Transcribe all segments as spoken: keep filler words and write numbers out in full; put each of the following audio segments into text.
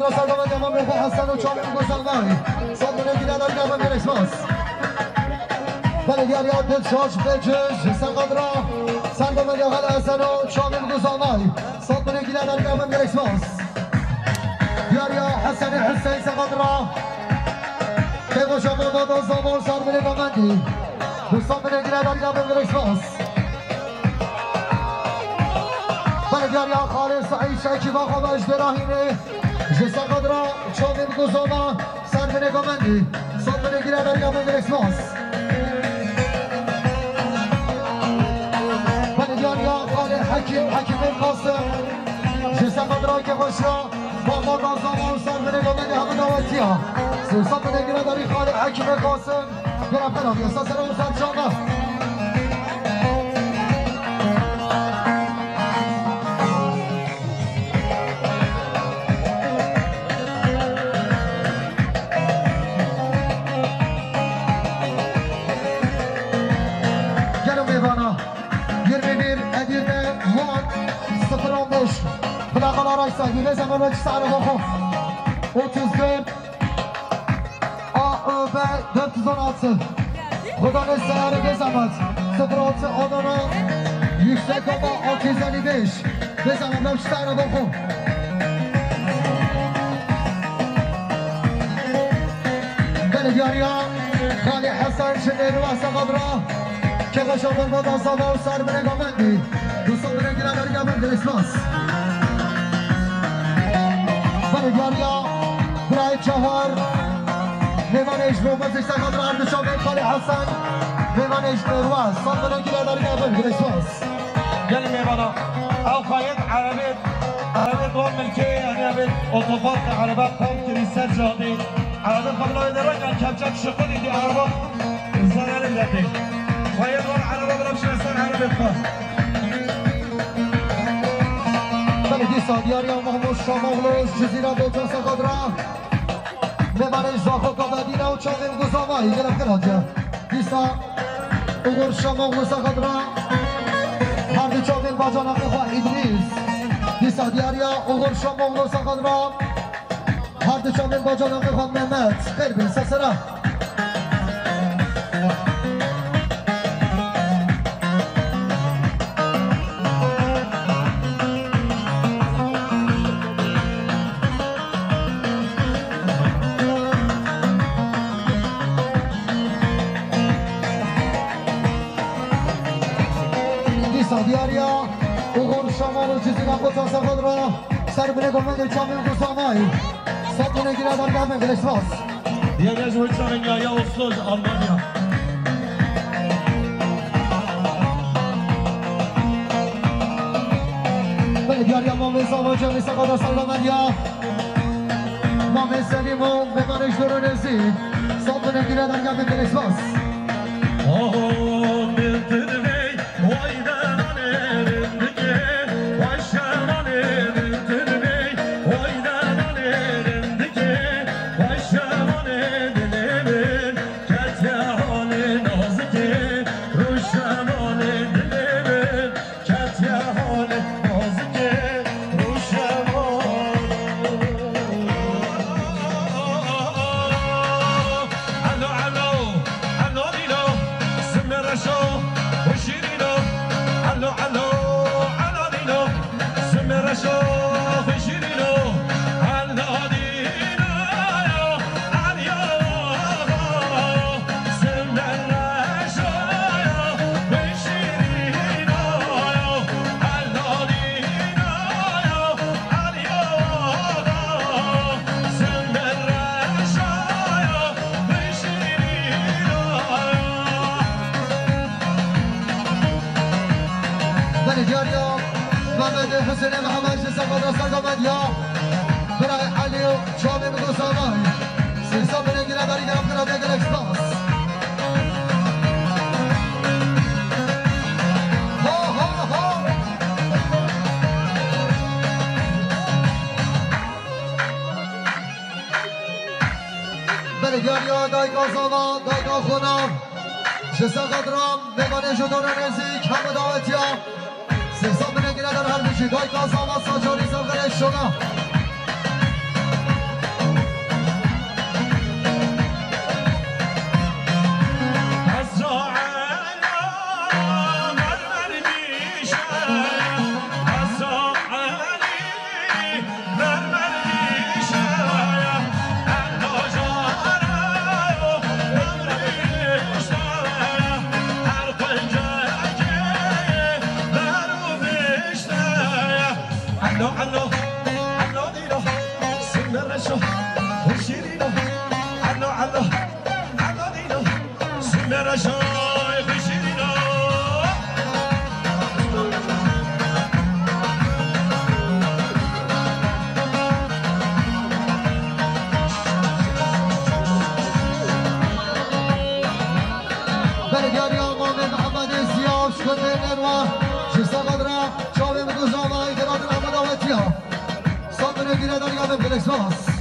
Serdamê Emamê xwe Hesen û çavên Gozanay. Sed milê gîne dergabin gelek spas. Belediya Dilşaş Bêcû ji Seqadra. Serdamê Hesen û çavên Gozanay. Sed milê gîne dergabin gelek spas. Diyariya Hesenê Hüseyin Seqadra. Kêxweşa Mehmet Ozamor serdamê Gamendî. Du sed milê gîne dergabin gelek spas. Belediya Xalê Saîd Şekîba xwe ji Derahînê. Ji Seqadra çavên Gozana serdamê Gamendî. Sed milê gîne dergabin gelek spas. Belediya Xalê Hekîm, Hekîmê Qasim. Ji Seqadra Kêxweşa Mehmet Ozamor serdamê Gamendî hemû dawetiya. Sê sed milê gîne derî Xalê Hekîmê Qasim. Gel hep beraber, sesler olsun, çağla. Gel o meyvana. Yirmi bir Edirne, Van, sıfır on beş. Plakalar Aysa, yine zaman açısı araba. Otuz dört. A Ö B dört yüz on altı. Xudanê Seyarê bê zehmet. Sıfır altı Adana. Yüksek Baba altı yüz elli beş. Bê zehmet, ev çi te ereba xwe. Belediya Xalê Hesen çi nêrî wesa qadra. Kêxweşa Mehmet Ozamor serdamê Gamendî. Du sed milê gîne dergabin gelek spas. Belediya Birayê Çahar. Mêvanê ji bo mezî Seqadra her du çavên Xalê Hesen. Mêvanê ji Mêrwe. Sed milê gîne dergabin gelek spas. Gelin mêvana. Ew xayet erebê, erebê do milkê, yanî erebê otopark, erebe park kirî ser cadê. Erebe xwe bila wê derek, yan kepçe şiqilî dî erebe zererê derdê. Xayet wan erebe bila bişine ser erebê xwe. Belê dîsa diyariya Mahmud Şamoglu, Cizîra Botan Seqadra. Mêvanê Zaxo Kabedîna û çavên Guzavayî gelek xirac e. Dîsa Uğur Şamoglu Seqadra. Her du çavên bacanakê xwe Îdrîs. Dîsa diyariya Uğur Şamoglu Seqadra. Her du çavên bacanakê xwe Mehmet. Xêr bin, sesera. Dîsa diyariya Uğur Şamal û Cizîra Koça Seqadra. Ser binê Gomendê çavên Guzanay. Sed binê gire dergehê gelek spas. Diğer yaş oyuncuların ya, ya Oslo, Almanya. Belê diyariya Mamê Zava Cemî Seqada Sallama diya. Mamê Selîm û Memarê Joro Nezî. Sed binê gire dergehê gelek spas. Oho, Bildir Bey. Belê diyariya Mehmedê Husênê Mihemed ji Seqada Sergomediya. Birayê Elî û çavê min Gozanay. Sê sed binê gire berî germ kira de gelek spas. Ha, ha, ha. Belê diyariya dayka zava, dayka xona. Ji Seqadra, mêvanê ji dora nêzîk, hemû dawetiya. Sê sed binê gire der her bijî, dayka zava, sacarî zerxerê şona. Belediya Mehmet Ahmet Ziya, şükür ve Nerva, Şisa Kadra, Çavê min ku zava, îtirazin Ahmet Awetiya. Sandro Gireda, Yavim Felix Vaz.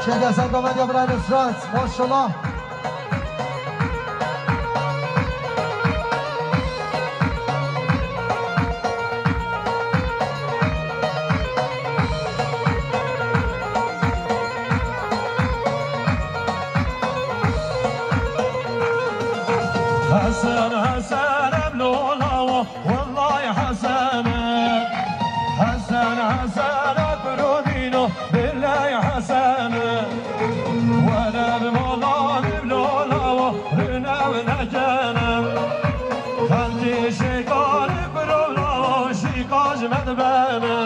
Çek Hasan Domet ya Brian Nusrat. Maşallah. Hesen, Hesen, em lola wo, wellay Hesen. Hesen, Hesen, Afrodino, billay Hesen. Were bi mola, bi lola wo, rine bi nekene. Xelkê şêkarê bi lola wo, şîka ji me dibene.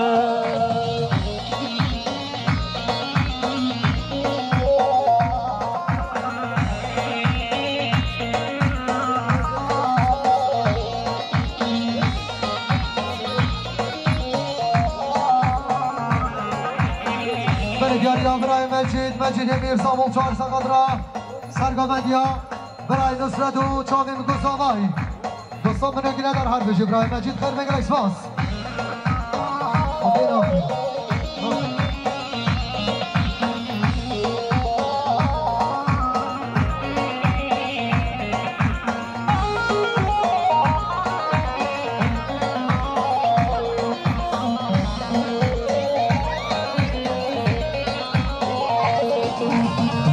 Belê diyarî da birayê Mecîd, Mecîd Emîr Samol çar seqet ra sergovendiya birayê Nusret û çavên Guzavay. Doston min girêdar her bijî birayê Mecîd, xêr ve gelek spas. Aferin, aferin.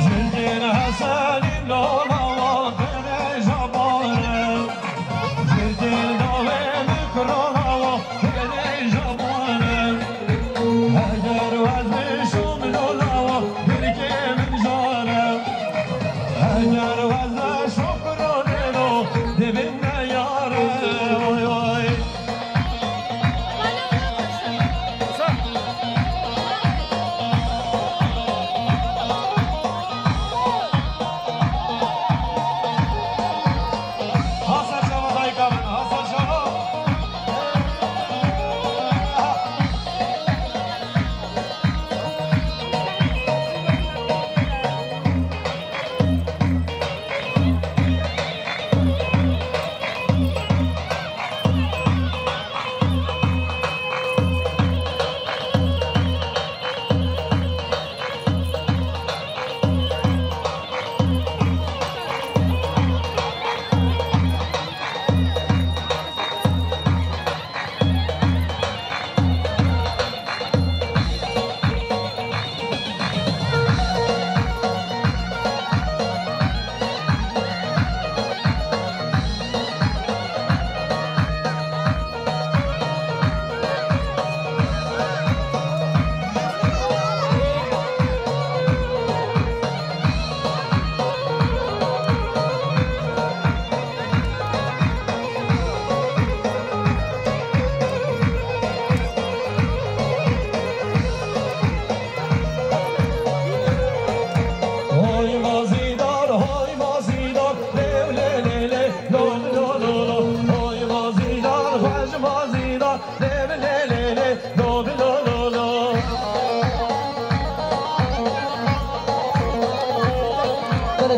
Jirgin Hesenî lola wa bene jabare. Jirgin dawê min kurana wa bene jabare. Eger wez bişom lola wa girkê min jare. Eger wez şom kurane lo dibin me yare. Oy, oy.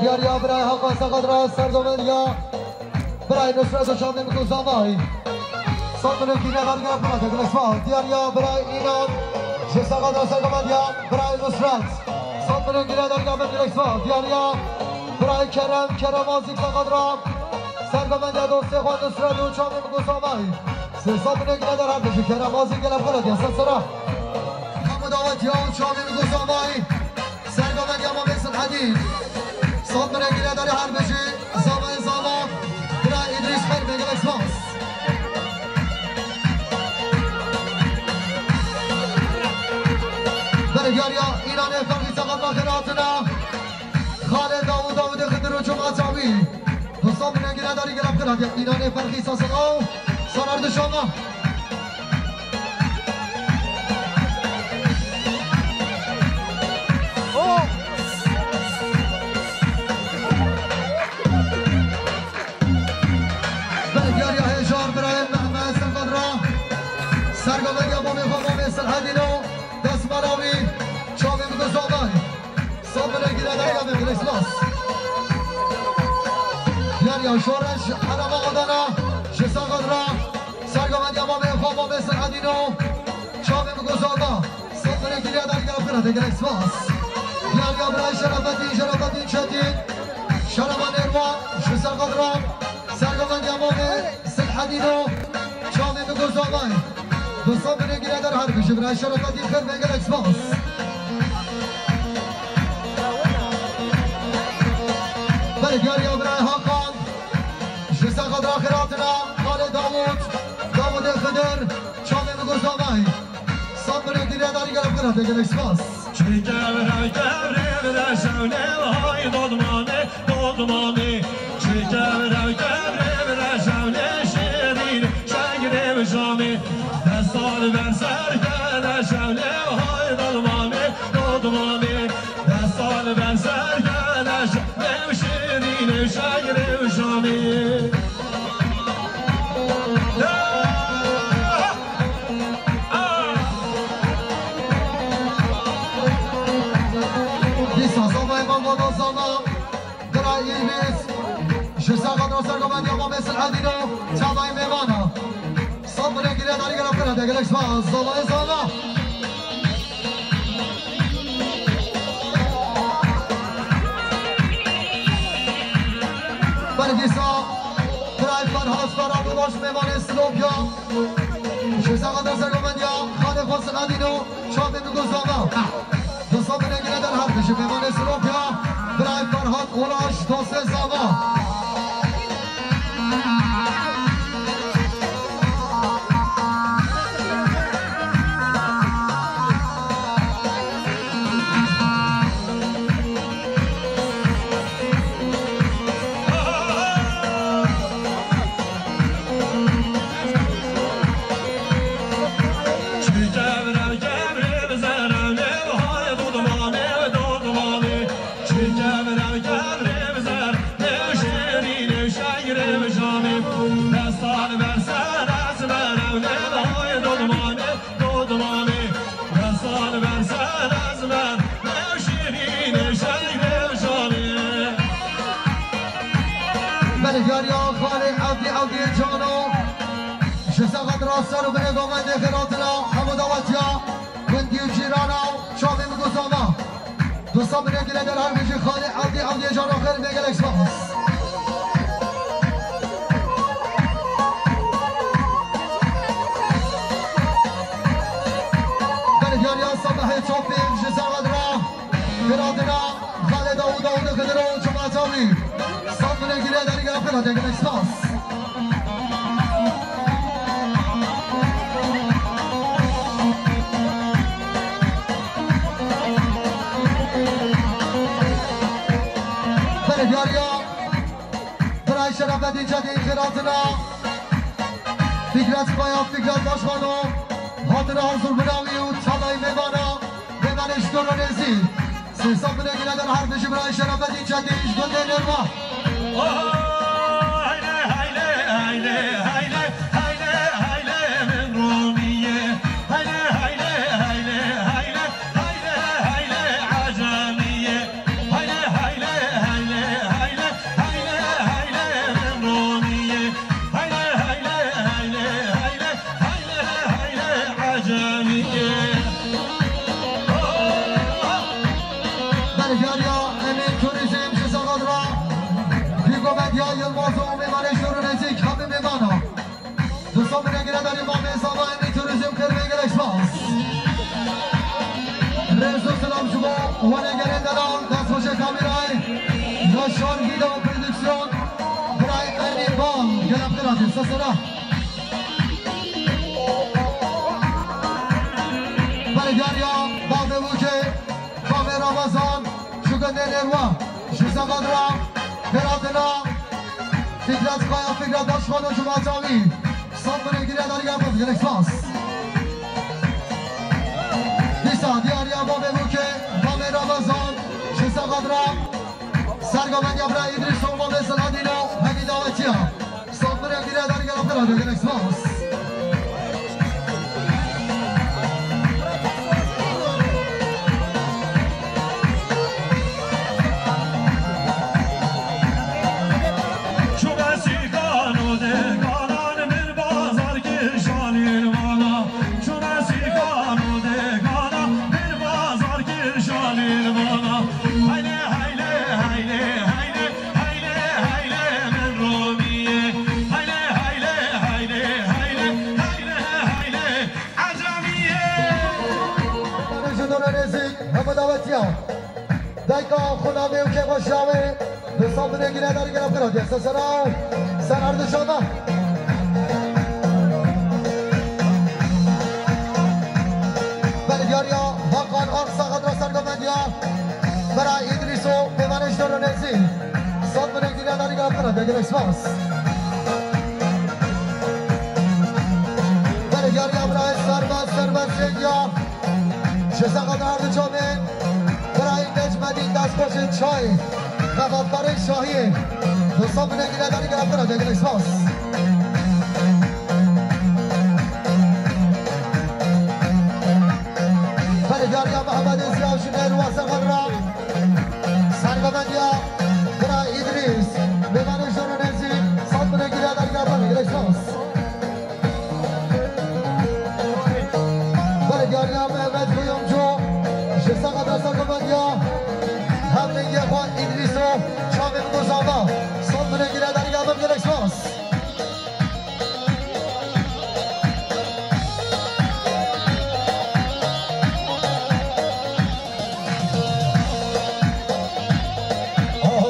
Diyariya birayê Hakan Seqedra, serdomeriya birayê Nusret û Şamê Miko Zamay. Sed milyon kîne dar gera pira tekine spas. Diyariya birayê Înan ji Seqedra, serdomeriya birayê Nusret. Sed milyon kîne dar gera pira tekine spas. Diyariya birayê Kerem, Kerem Azik Seqedra. Serdomeriya dostê xwe Nusret û Şamê Miko Zamay. Sê sed milyon kîne dar her dijî Kerem Azik gera pira diya sesera. Hemû dawetiya û Şamê Miko Zamay. Sergomediya Mamê Silhedî. Sed milyon kîne dar her bijî. Zama, zama. Bira Îdrîs Xêr, gelek spas. Belê diyariya Îranê Ferqî Seqedra xêr hatina. Xalê Dawûd, Dawûdê Xidir û cemaeta wî. Du sed milyon kîne dar gelek pira diya Îranê Ferqî Seqedra. Sarar dişama. Belê diyariya hêjar birayê Mehmet Seqedra. Sergomediya Mamê xwe Mamê Silhedîno. Destmala wî Çavê Miko Zamay. Sed milyon kîne dar gelek pira spas. Diyariya Şoreş Ereba Adana. Ji Seqedra. Sergomediya Mamê xwe Mamê Silhedîno. Çavê Miko Zamay. Sed milyon kîne dar gelek pira diya gelek spas. Diyariya birayê Şerefetîn, Şerefetîn Çetîn. Şerefetîn Erwa, ji Seqedra. Sergomediya Mamê Silhedîno. Çavê Miko Zamay. Du sed milyon kîne dar her bijî birayê Şerefetîn Xêr, gelek spas. Belê diyariya birayê Hakan. Ji Seqedra xêr hatina. Xalê Dawûd, Dawûdê Xidir. Çavê Miko Zamay. Sed milyon kîne dar gelek pira diya gelek spas. Çi kevre kevre vire şewlê hay dodmanê, dodmanê. Çi kevre kevre vire şewlê şêrîn şegrê û şamê. Dest sal ber ser kene şewlê hay dodmanê, dodmanê. Dest sal ber ser kene şewlê û şêrîn şegrê û şamê. Dîsa Zama, Îmam Baba Zama, bira Îlbîs, ji Seqedra sergomediya Mamê Silhedîno, çavayê mêvana. Sed milyon kîne dar gelek pira diya gelek spas, Zamayê Zama. Belê dîsa birayê Ferhat, Ferhat û baş mêvanê Silopya. Ji Seqedra sergomediya xalê xwe Silhedîno, Çavê Miko Zama. Du sed milyon kîne dar her dijî mêvanê Silopya. Birayê Ferhat Ulaş, dostê Zama. Belê diyariya xalê Evdî, Evdî Cano. Ji Seqedra ser û binê Gamendê xêr hatina, hemû dawetiya gundî û cîrana, Çavê Miko Zama. Du sed milyon kîne dar her bijî xalê Evdî, Evdî Cano xêr, gelek spas. Belê diyariya Semehê Çopîk ji Seqedra. Xêr hatina xalê Dawûd, Dawûdê Xidir û cemaeta wî. Sed milyon kîne dar gelek pira diya gelek spas. Belê diyariya birayê Şerefetîn Çetîn xêr hatina. Fikret Kaya, Fikret Başxano, hatina hazir bira wî û çalayê mêvana, mêvanê ji dor û nêzî. Sê sed milyon kîne dar her bijî birayê Şerefetîn Çetîn ji gundê Nêrma. Oho, haylê, haylê, haylê, haylê, haylê, haylê min Romiyê. Haylê, haylê, haylê, haylê, haylê, haylê Ecemiyê. Haylê, haylê, haylê, Turizm ji Saxadra, Figo Medya Yilmaz û mêvanê jor û nêzîk hemî mêvana. Di Sabirê girêdarî Mamê Zava Emî Turizm kir vê gelek spas. Rêz û silam ji bo werêgerên delal, destxweşê kamerayê, Yaşar Video Prodüksiyon, birayê Emî Bal, gelek xêr hatî, sesera. Belê diyariya bavê Wûkê, bavê Ramazan, ji gundê Nêrwa, ji Zexadra, Beradina, Fikret Kaya, Fikret Başkan û cemaeta wî. Sed birê girêdarî gelek spas. Dîsa diyariya bavê Wûkê, bavê Ramazan, ji Zexadra, Sergovendiya bira Îdrîs û Mamê Ziladîno, hemî dawetiya. Sed birê girêdarî gelek xêr hatî, gelek spas. Çûme sîkan û dêganan, min bazar kir şanîn vana. Çûme sîkan û dêganan, min bazar kir şanîn vana. Heylê, heylê, heylê, heylê, heylê, heylê, min Romiyê. Heylê, heylê, heylê, heylê, heylê, heylê, Ecemiyê. Ji dûr û nêzîk hemû dawetiya. Dayka xwe navê û kêfa şawê, di Sabirê girêdarî gelek xêr hatî, sesera û ser erdişa me. Belê diyariya Hakan Aksa Xadra Sergovendiya, bira Îdrîs û mêvanê ji dûr û nêzîk. Sed birê girêdarî gelek xêr hatî, gelek spas. Belê diyariya birayê Serbest, Serbest Zêdiya. Ji Zexadra erdişa me, birayê Necmedîn destxweşên çayê, xebatkarên şahiyê. Di Sabirê girêdarî gelek xêr hatî, gelek spas. Belê diyariya Mehemedê Ziya ji Nêrwa Zexadra. Sergovendiya bira Îdrîs, mêvanê ji dûr û nêzîk, sed birê girêdarî gelek xêr hatî, gelek spas. Belê diyariya Mehmet Kuyumcu, ji Zexadra Sergovendiya, hemlengê xwe Îdrîs û çavên Gozava, sed birê girêdarî gelek spas.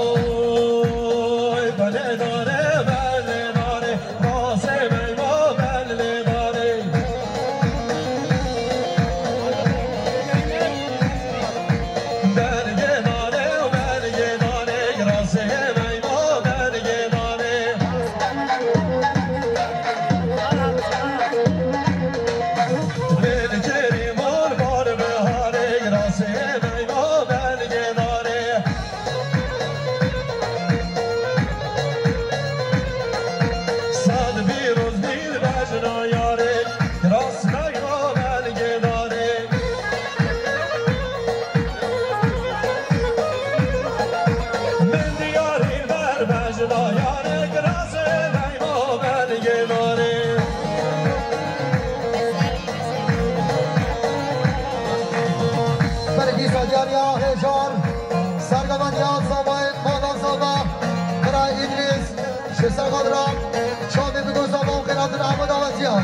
Oy, belê dare, belê dare, rasê meyma belê dare. Belgê dare û belgê dare, rasê meyma belgê dare. Min kerî mal bar biharê, rasê meyma belgê dare. Sed pîroz bî bejna yarê, ras meyma belgê dare. Min diyarî ber bejna yarê, ras meyma belgê dare. Belê dîsa diyariya hêjar, Sergovendiya Zavayê, mala Zava, bira Îdrîs, ji Zexadra, çavê Gozava û xêr hatin hemû dawetiya.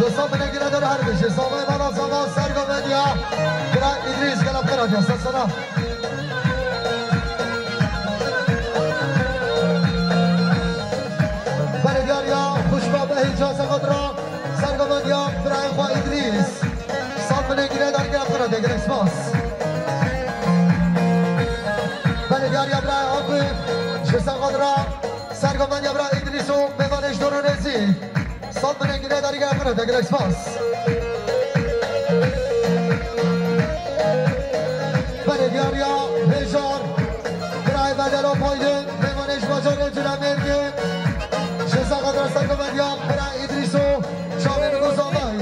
Dosta min girêdar her bijî, Zavayê, mala Zava, Sergovendiya, bira Îdrîs, gelek xêr hatiye, sesera. Belê diyariya xwişka Behîca Zexadra, Sergovendiya birayê xwe Îdrîs. Sed binê girêdar, gelek xêr hatiye, gelek spas. Belê diyariya birayê Akif ji Zexadra, Sergovendiya bira Îdrîs û mêvanê ji dor û nêzîk. Sed binê girêdarî, gelek xêr hatiye, gelek spas. Belê diyariya hêjar, birayê Bedel Opaydin, mêvanê ji bajarê Cilemêrgê, ji Zexadra Sergovendiya bira Îdrîs û çavên Gozavay.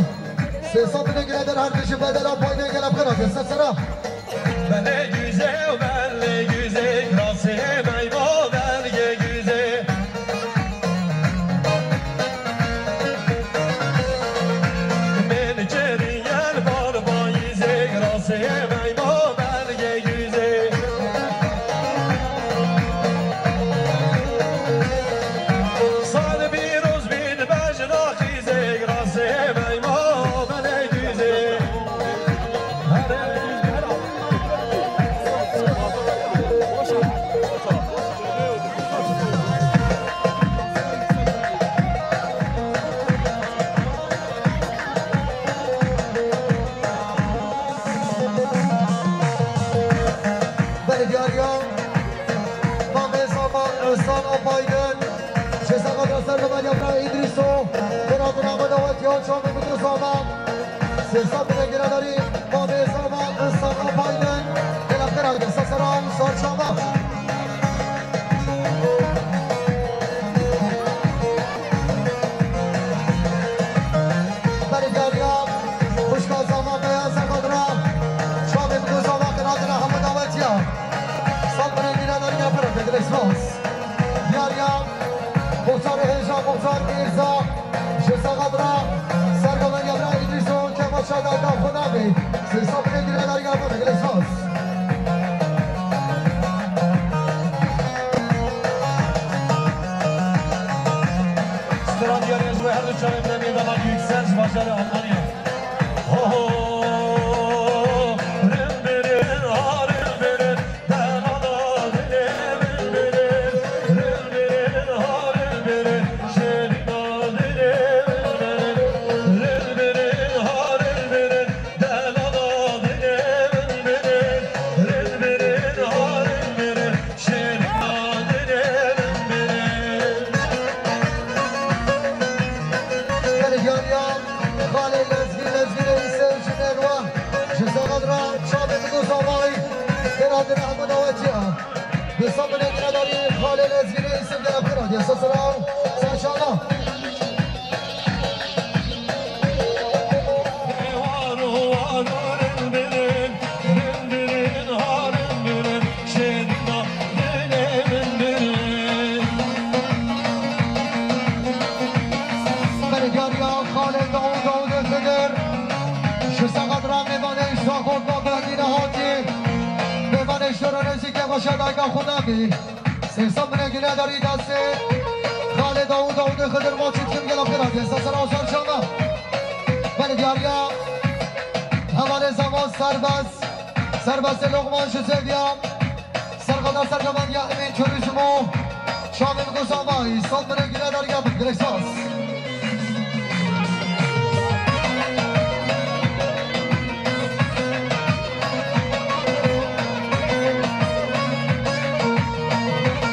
Sê sed binê girêdar her tişt Bedel Opaydin, gelek xêr hatiye, sesera. Belê güzel, belê güzel, rasê meyma belgê güzel. Min kerî yel bar bayîzê, rasê meyma belgê güzel. Aydın, ji Saqata Sergomendiya Bira Îdrîso, Beratîna xwe dawetiya çavê Mikrosama, Sêsa Binê Giredarî, Mamê Zava, Saqa Aydın, Gelekira Sesera û Sarçava. Berî diyariya, xwişka Zava Beya Saqadra, çavê Mikrosama, Beratîna hemû dawetiya. Sal Binê Giredarî, Gelekira Spas. Diyariya, Muxtarê hêja, Muxtar Mîrza, ji Saqadra, Sergomendiya Bira Îdrîso, Kemal Şadaka, Xunabê, Sêsa Binê Giredarî, Gelekira, gelek spas. Stran diyariya ji bo her du çavê Binê Dana Yüksel ji bajarê Almanya. Ho ho, rin birin, ha rin birin. Gelê diyariya, xalê Lezgî, Lezgî Reîsê û jinên wan, ji Saqadra, çavê Mikrosama, Beratîna hemû dawetiya. Bi Sal Binê Giredarî, xalê Lezgî Reîsê, Gelekira Sesera û Sarçava. Belê diyariya xalê Dawûd, Dawûdê Xidir. Ji Saqadra mêvanê Şaxo Babekî nehatî. Mêvanê şoro nêzîkê xweşa dayika Xunabî. Sêsa Binê Giredarî destê xalê Dawûd, Dawûdê Xidir, maçî dikim, Gelekira Sesera û Sarçava. Belê diyariya hevalê Zava Serbest, Serbestê Loqman ji Zêviya, Sergoda Sergomendiya Emîn Turizm û çavê Mikrosama, Sal Binê Giredarî, gelek spas.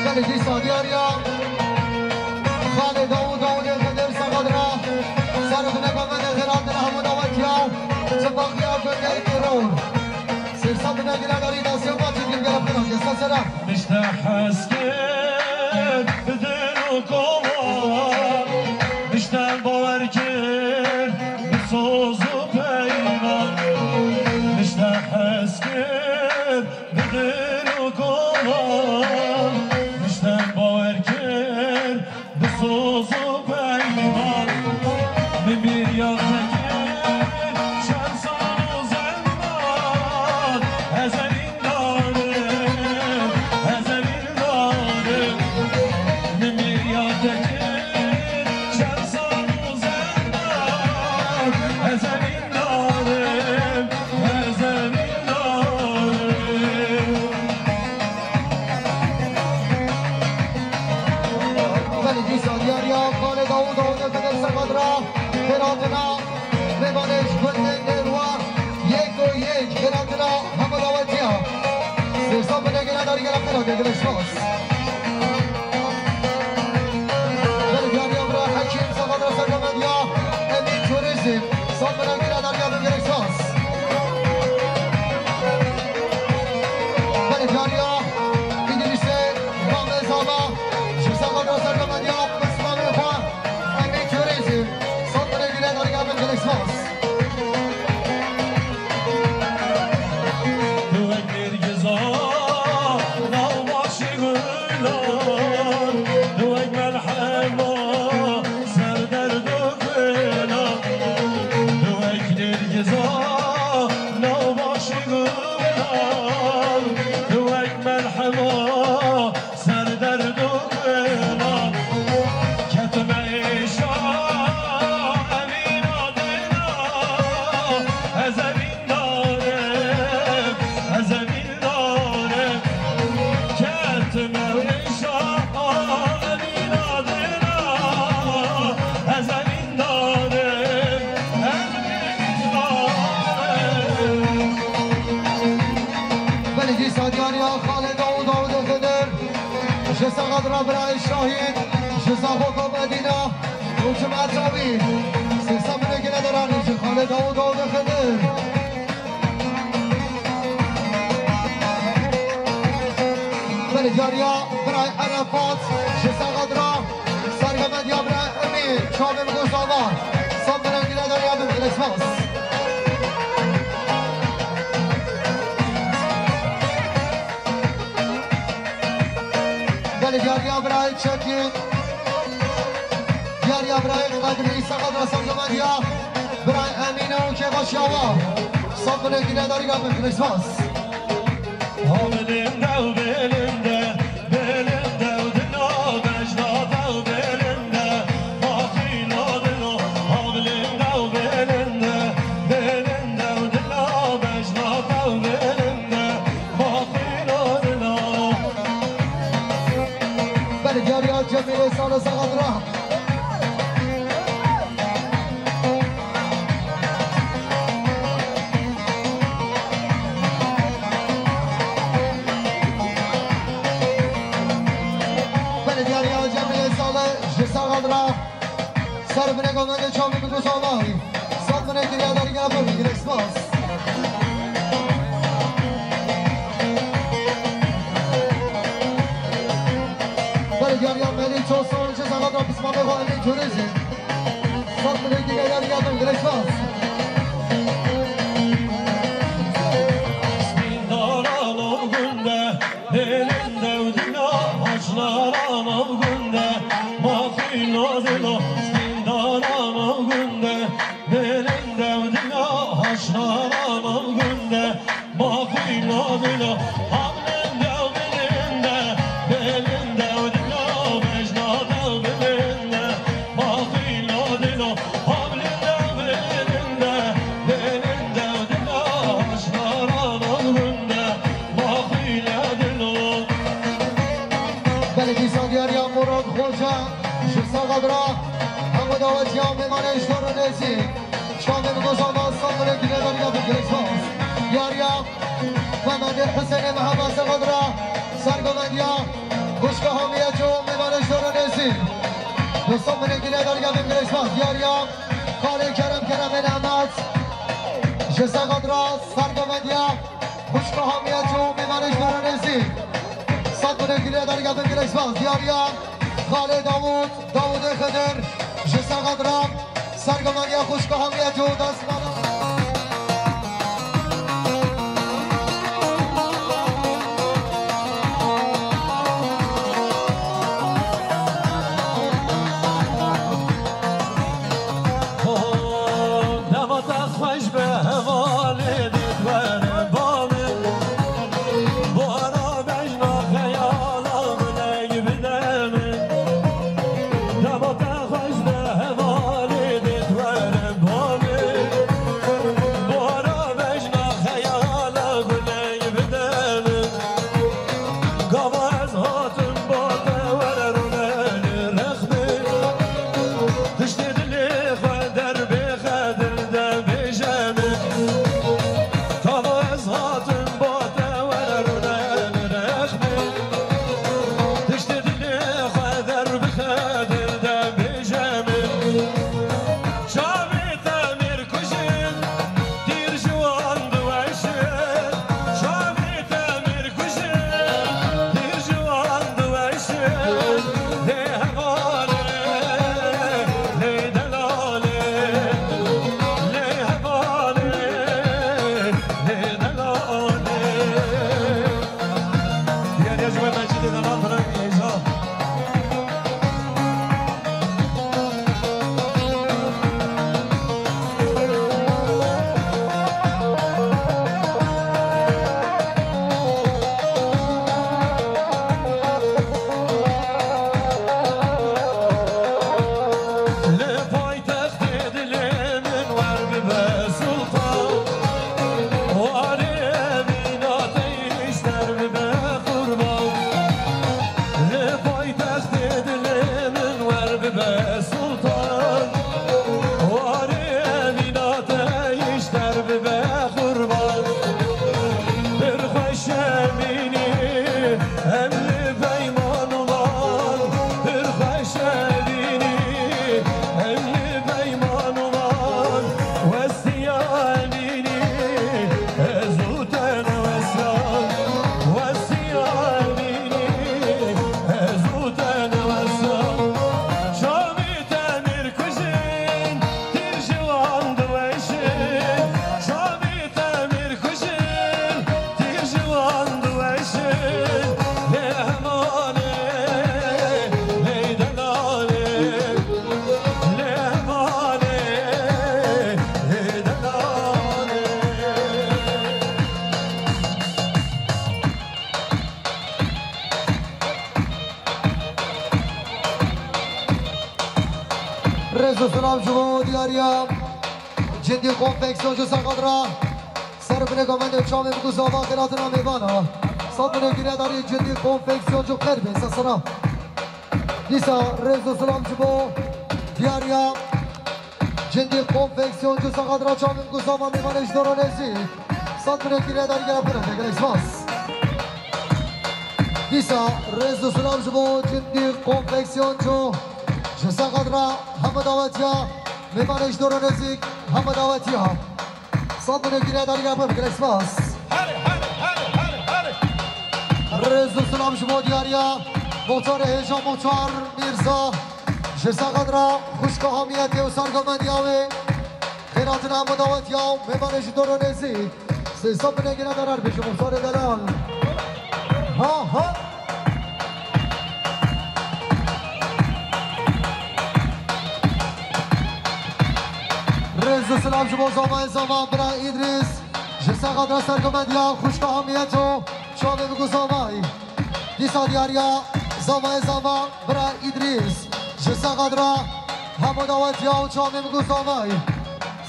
Belê dîsa diyariya xalê Dawûd, Dawûdê Xidir, Saqadra, Sergoda Sergomendiya Xêratina hemû dawetiya, Sipahiya Gundê Teror. Sêsa Binê Giredarî destê û maçî dikim, Gelekira Sesera. Mişte hez kir bi dil û kovan, mişte bawer kir bi soz û peyvan. Mişte hez kir bi dil û kovan, mişte bawer kir bi soz û peyman. Min bîriya te kir çend sal û zeman, ez evîndarim, ez evîndarim. Min bîriya te kir çend sal û zeman, ez evîndarim, ez evîndarim. Belê dîsa diyariya xalê Dawûd, Dawûdê Xidir, Saqadra, Xêratina, mêvanê ji gundê Nêrwa, yek û yek, Xêratina hemû dawetiya. Sêsa Binê Giredarî, Gelekira, gelek spas. Belê diyariya bira Hekîm, Saqadra Sergomendiya Emîn Turizm, Sal Binê Giredarî, gelek spas. Belê diyariya Îdrîsê Mamê Zava, ji Saqadra Sergomendiya Pismamê xwe, Emîn Turizm, Sal Binê Giredarî, gelek spas. Tu wek nêrgiza nav başê min. Birayê Şahîd, ji Zaxo Komedîna û cemaeta wî, sê sed binekî nedaranî ji Xalê Dawûd û Dawûdê Xidir. Belê diyariya birayê Erefat, ji Sexadra, sergemediya birayê Emîn, çavê min goşt ava. Sed binekî nedariya bin, gelek spas. Belê diyariya birayê Çekî. Diyariya birayê Qedrî Sexadra sergemediya birayê Emîne û Kêvaşiya wa. Sed binekî nedarî gabin, gelek spas. Havlinde û belinde, belinde û dilo, bejna da û belinde, maxîna dilo, havlinde û belinde, belinde û dilo, bejna da û belinde. Belê diyariya Cemîlê Salo Sexadra. Belê diyariya Cemîlê Salo ji Sexadra. Ser binê gomendê çavê min goşt ava. Sed binekî nedarî gabin, gelek spas. Belê diyariya Melî Çoson, ji Sexadra pismamê xwe Emîn Curêzî. Sed binekî nedarî gabin, gelek spas. Spîndara lo gund e, Belinde û dilo, haçlara lo gund e, maxîna dilo, spîndara lo gund e. Belinde û dilo, haçlara lo gund e, maxîna dilo, havlinde û belinde, belinde û dilo, bejna da û belinde, maxîna dilo, havlinde û belinde, belinde û dilo, haçlara lo gund e. Belê dîsa diyariya Murad Xoca ji Sexadra, hemû dawetiya mêvanê ji dor û nêzîk. Çavê min goşt ava, sed binekî nedarî gabin, gelek spas. Diyariya Mehmedê Husênê Miheba Sexadra, sergovendiya xwişka Hamiye Ço, mêvanê ji dor û nêzîk. Sed binekî nedarî gabin, gelek spas. Diyariya Xalê Kerem Keremê Nehmet ji Sexadra, sergovendiya Xwişka Hamiye Ço, mêvanê ji dor û nêzîk. Sed binekî nedarî gabin, gelek spas. Diyariya Xalê Dawûd, Dawûdê Xidir, ji Sexadra, sergovendiya xwişka Hamiye Ço, dest bala. Ho, dema te xweş be, hevalê dê were ba min. Bara bejna xeyala min ey bide min. Dema te xweş be, hevalê dê were ba min. Bara bejna xeyala min ey bide min. Gava ez hatim ba te were rûnenê rexmê. Tiştê dilê xwe derbê xedil de bêje min. Gava ez hatim ba te were rûnenê rexmê. Tiştê dilê xwe derbê xedil de bêje min. Çavê te mêr kujin, tîr ji wan diweşin. Çavê te mêr kujin, tîr ji wan diweşin. Lê hevalê, lê delalê, lê hevalê, lê delalê. Diyariya ji we mecîdê de lan bira hêja. Li paytextê dilê min wer bibe sultan. Warê mîna te îster bibe qurban. Rêz û silav ji bo diyariya Cindî Konfeksiyon ji Serqadra. Ser binê gamendê çavê bikû zava xêratina mêvana. Sed binê girêdarî Cindî Konfeksiyon ji qerbê sesera. Dîsa rêz û silav ji bo diyariya Cindî Konfeksiyon ji Serqadra, çavê bikû zava mêvanê ji dora nêzî. Sed binê girêdarî gera pir gelek spas. Dîsa rêz û silav ji bo Cindî Konfeksiyon ji Serqadra, hemû dawetiya mêvanê ji dora nêzîk, hemû dawetiya. Sed binê girêdarî gera pir gelek spas. Rêz û silav ji bo diyariya Muxtarê hêja Muxtar Mîrza ji Serqadra, xwişka hamiyetê û sergomendiya wê. Xêratina hemû dawetiya û mêvanê ji dora nêzî. Sê sed binê girêdar bêje Muxtarê delal. Ha ha. Rêz û silav ji bo Zamayê Zama, bira Îdrîs. Ji Serqadra sergomendiya xwişka hamiyet û çavê bikû Zamayê. Dîsa diyariya Zamayê Zama, bira Îdrîs. Ji Serqadra hemû dawetiya û çavê bikû Zamayê.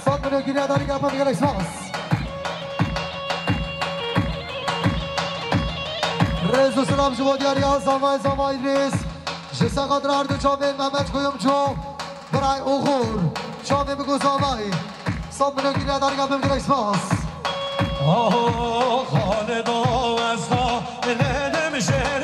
Sed binê girêdarî gera pir gelek spas. Rêz û silav ji bo diyariya Zamayê Zama Îdrîs. Ji Serqadra her du çavên Mehmet Kuyumcu, biray Oxur. Çavê bikû Zamayê. Sed binê girêdarî gera pir gelek spas. Ah, Xalid, o ez xalê dimjê